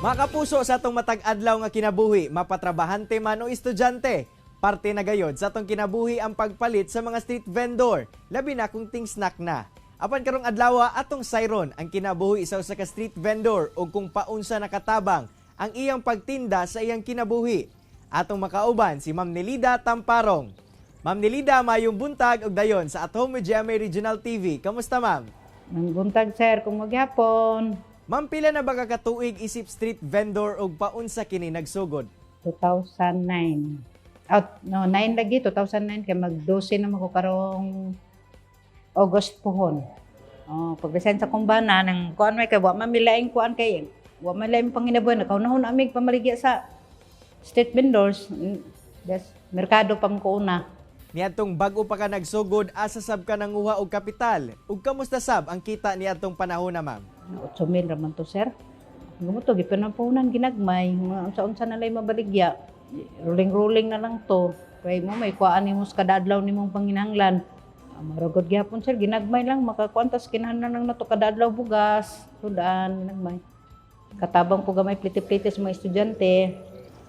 Mga kapuso, sa atong matag adlaw nga kinabuhi, mapatrabahante man o estudyante, parte na gayod sa atong kinabuhi ang pagpalit sa mga street vendor, labi na kung ting snack na. Apan karong adlaw, atong sayron ang kinabuhi sa usa ka street vendor ug kung paunsa nakatabang ang iyang pagtinda sa iyang kinabuhi. Atong makauban si Ma'am Nelida Tamparong. Ma'am Nelida, mayong buntag ug dayon sa At Home with GMA Regional TV. Kamusta, ma'am? Nang buntag, sir, kung magyapon. Ma'am, pila na ba ka katuig isip street vendor ug paunsa kini nagsugod? 2009. Out, no, 9 lagi, 2009 kay mag-12 na ko karong August pohon. Oh, pag-resign sa kong bana nang kuan may kay wa man milaing kuan kay wa man laing panginabuhi, nakaunahon amig pamaligya sa street vendors. Yes, merkado pa man ko una. Niadtong bag-o pa ka nagsugod, asa sab ka nanguha og kapital? Ug kamusta sab ang kita niadtong panahon na, ma'am? 8 mil raman to, sir. Gumo to gipanapunan ginagmay, mga unsa-unsa na lay mabaligya. Rolling-rolling na lang to. Kay mo may kuan nimo sa kada adlaw nimong panginahanglan. Ah, marugod gyapon, sir, ginagmay lang makakuan tas kinahanglan lang nato kada adlaw bugas, sudan, ginagmay. Katabang po gamay pliti-pliti sa mga estudyante.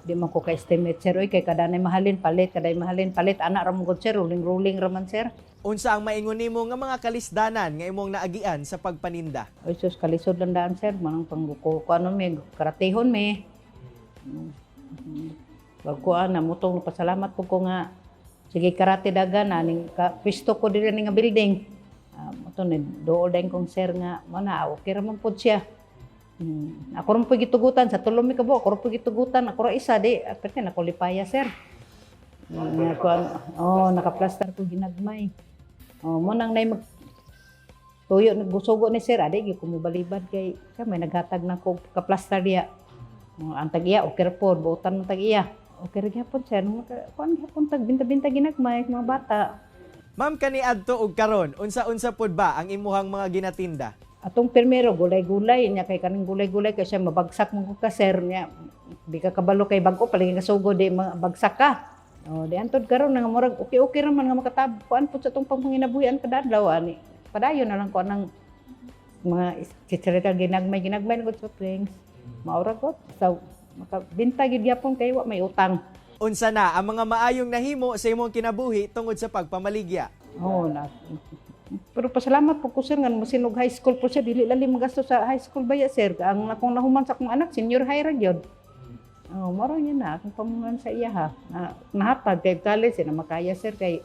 Di man ko ka-estimate, sir, oy, kay kada nay mahalin palit, kada mahalin palit ana ra mo gud, sir, rolling-rolling ra man, sir. Unsa ang maingon nimo nga mga kalisdanan nga imong naagian sa pagpaninda? Oy sus, kalisod lang daan, sir, manang pangguko ko ano mi, karatihon mi. Wag ko na mutong pasalamat po ko nga sige karate dagan na ning ka, pwesto ko diri ning nga building. Mo ni dool din kong sir nga mo na okay ra man pod siya. Ako ron po gitugutan sa tulo mi kabo, ako ron po gitugutan, ako ra isa di, aperte na ko lipaya, sir. Nga kuan, oh, nakaplastar ko ginagmay. Oh, mo nang nay mag tuyo naggusugo ni sir, adi gyud ko mobalibad kay siya may naghatag na ko kaplastar diya. Oh, ang tag-iya okay ra pod, buotan mo tag-iya. Okay ra gyapon, sir, maka kuan gyapon tag binta-binta ginagmay mga bata. Ma'am, kaniadto og karon, unsa-unsa pod ba ang imuhang mga ginatinda? Atong pirmero gulay-gulay niya kay kaning gulay-gulay kay siya mabagsak mo ka, sir, niya di ka kabalo kay bag-o palagi ka sugo di mabagsak ka. Oh, di antod karon nga murag okay-okay ra man nga makatab kuan pud sa atong panginabuhian kada adlaw ani. Padayon na lang ko ang mga chichirita ginagmay ginagmay na gud soft drinks. Maura ko sa makabinta gyud gyapon kay wa may utang. Unsa na ang mga maayong nahimo sa imong kinabuhi tungod sa pagpamaligya? Oo na. Pero pasalamat po ko, sir, nga masinog high school po siya, dili lalim magasto sa high school ba ya, sir. Ang akong nahuman sa akong anak, senior high ra gyud. Oh, moro niya na akong pamungan sa iya ha. Na, nahatag kay college na makaya, sir, kay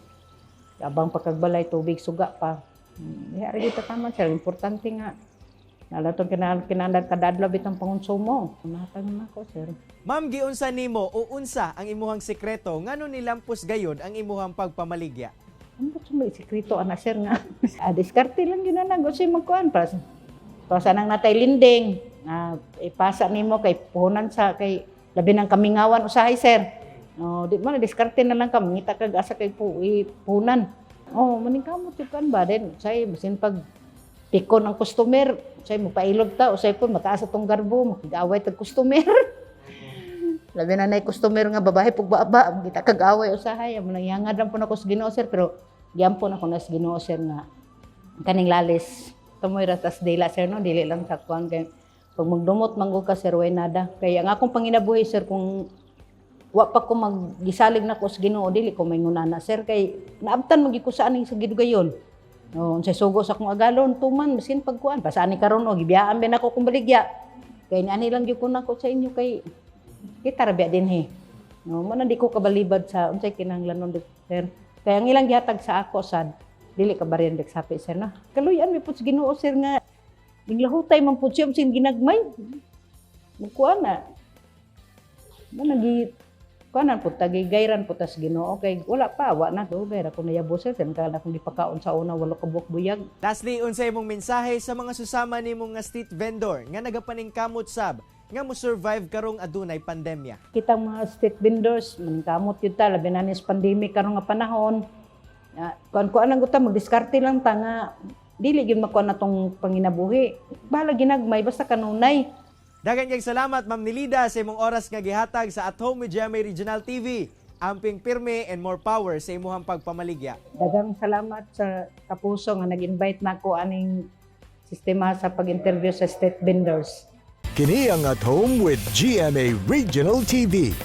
abang pagkagbalay tubig suga pa. Diha ra gyud ta taman, sir, importante nga nalaton kinahanglan kada adlaw bitang pangonsumo. Nahatag na ako, sir. Ma'am, giunsa nimo o unsa ang imuhang sekreto ngano nilampos gayod ang imuhang pagpamaligya? Ano ba may sekreto ana, sir, nga? Ah, diskarte lang yun na gusto magkuan para sa nang natay linding. Ah, ipasa nimo kay puhunan sa kay labi ng kamingawan usahay, sir. Oh, di mo na diskarte na lang ka mangita kag asa kay puhunan. Oh, maning kamot yung kan ba din say bisin pag pikon ang customer, say mo pailog ta usay po mataas atong garbo, makig-away tag customer. Labi na nay customer nga babae pug baba, kita kag-away usahay, amo nang yangad lang po nako sa Ginoo, sir, pero gyampo na ko na sa Ginoo, sir, nga kaning lalis. Tumoy ra tas dila, sir, no, dili lang sa kuan kay pag magdumot man gud ka, sir, way nada. Kaya ang akong panginabuhi, sir, kung wa pa ko maggisalig na ko sa Ginoo, dili ko may ngunana, sir, kay naabtan man gyud ko sa aning sa gidugayon. No, unsay sugo sa akong agalon tuman bisin pagkuan pa sa ani karon o gibiyaan ben ako kung baligya. Kay niani lang gyud ko nako sa inyo kay kita ra biya dinhi. No, mo na di ko kabalibad sa unsay kinahanglan nun, sir. Kaya ang ilang gihatag sa ako sad dili ka bariyan sapi, sir, na. Kaluyan mi pud sa Ginoo, sir, nga niglahutay man pud siya sin ginagmay. Magkuan na. Mo nagi kuanan pud tagigayran pud tas Ginoo kay wala pa wa na dugay ra ko nayabo, sir, kan kana akong gipakaon sa una walo ka buok buyag. Lastly, unsa imong mensahe sa mga susama nimong nga street vendor nga nagapaningkamot sab nga mo survive karong adunay pandemya? Kitang mga street vendors, maningkamot yun ta, labi na ni sa pandemic karon nga panahon. Kuan kuan lang ta, magdiskarte lang ta nga dili gyud makuan na tong panginabuhi. Bahala ginagmay basta kanunay. Daghang kay salamat, Ma'am Nilida, sa imong oras nga gihatag sa At Home with GMA Regional TV. Amping pirme and more power sa imuhang pagpamaligya. Daghang salamat sa Kapuso nga nag-invite nako aning sistema sa pag-interview sa street vendors. Kini ang At Home with GMA Regional TV.